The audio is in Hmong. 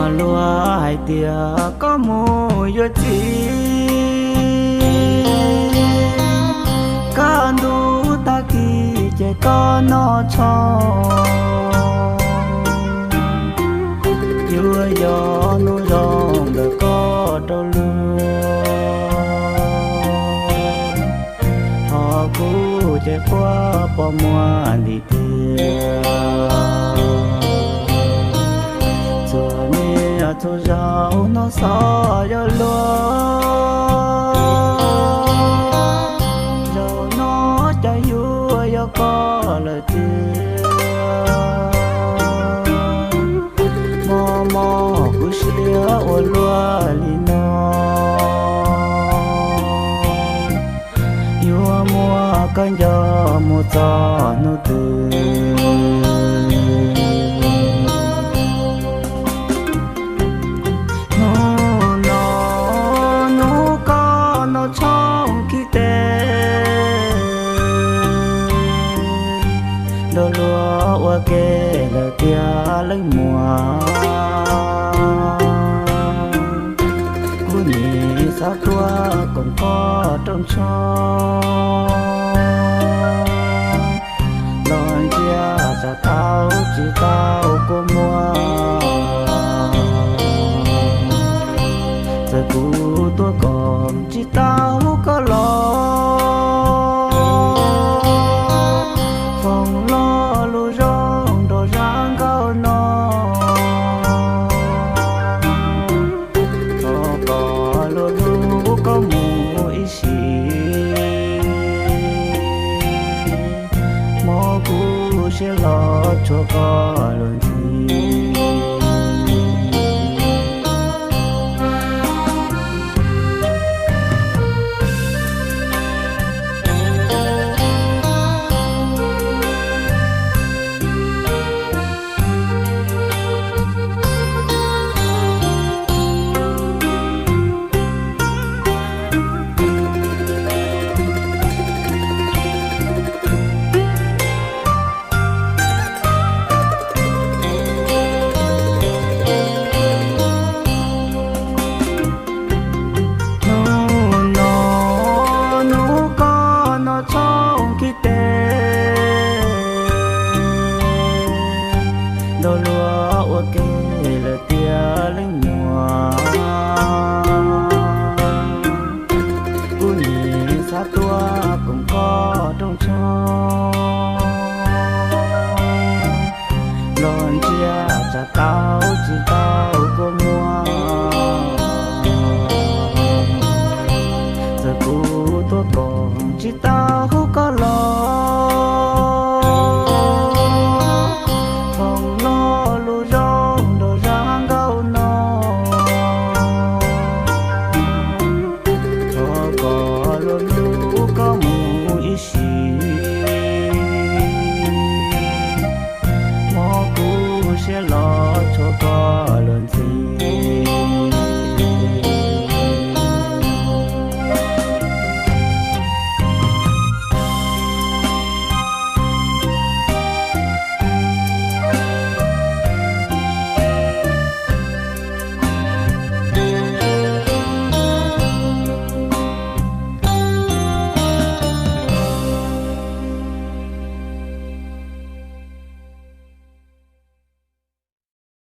Luag hais tias koj mus yuav txiv, kaj ntug tag kis ces koj noj tshoob. Yuav yog hnub zoo ntawm koj rau luag, ho kuv ces quaj pos muag ntim tiag. Txhua niaj txhua zaus hnov xov yuav luag, zaum no cas yuav yog koj lawm tiag. Mob mob kuv siab ua luaj li no, yuav muab koj nco mus txog hnub twg? Hnub no hnub koj noj tshoob khib teb, nrog luag ua ke lawm tiag leej muam. Kuv nim xav tuaj koom koj rooj tshoob, los ntsia tsam tau tsis tau kua muag. Txawm kuv tuaj koom tsis tau koj los, foom lo lus zoo nrog zaj nkauj no, thov kom luag hlub koj mus ib sim, mob kuv siab los tshua koj luag ntxhi. Hnub no hnub koj noj tshoob khib teb, nrog luag ua ke lawm tiag leej muam. Kuv nim xav tuaj koom koj rooj tshoob, los ntsia tsam tau tsis tau kua muag. Txawm kuv tuaj koom tsis tau koj los, foom lo lus zoo nrog zaj nkauj no, thov kom luag hlub koj mus ib sim, mob kuv siab los